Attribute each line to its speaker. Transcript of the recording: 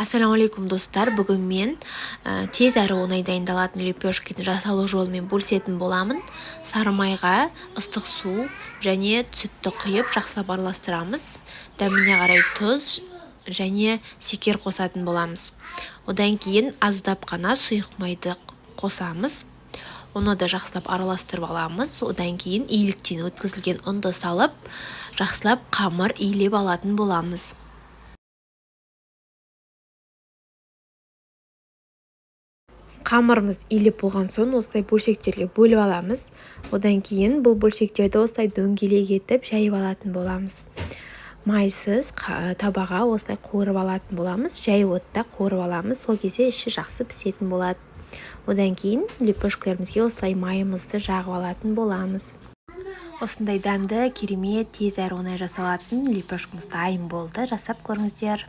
Speaker 1: Ассалаумағалейкум, достар! Бүгін мен тез әрі оңай дайындалатын лепешкидің жасалу жолымен бөлісетін боламын. Сары майға ыстық су және сүтті құйып, жақсылап араластырамыз. Дәміне қарай тұз және шекер қосатын боламыз. Одан кейін аздап қана сұйық майды қосамыз, оны да жақсылап араластырып аламыз. Одан кейін иліктен өткізілген ұнды салып, жақсылап қамыр илеп алатын боламыз. Қамырымызды илеп болған соң, осылай бөлшектерге бөліп аламыз. Одан кейін бұл бөлшектерді осылай дөңгелек етіп жайып алатын боламыз. Майсыз табаға осылай қуырып алатын боламыз. Жай отта қуырып аламыз, сол кезде іші жақсы пісетін болады. Одан кейін лепешкаларымызге осылай майымызды жағып алатын боламыз. Осындай дәмді, керемет, тез әрі оңай жасалатын лепешкамыз дайын болды. Жасап көріңіздер.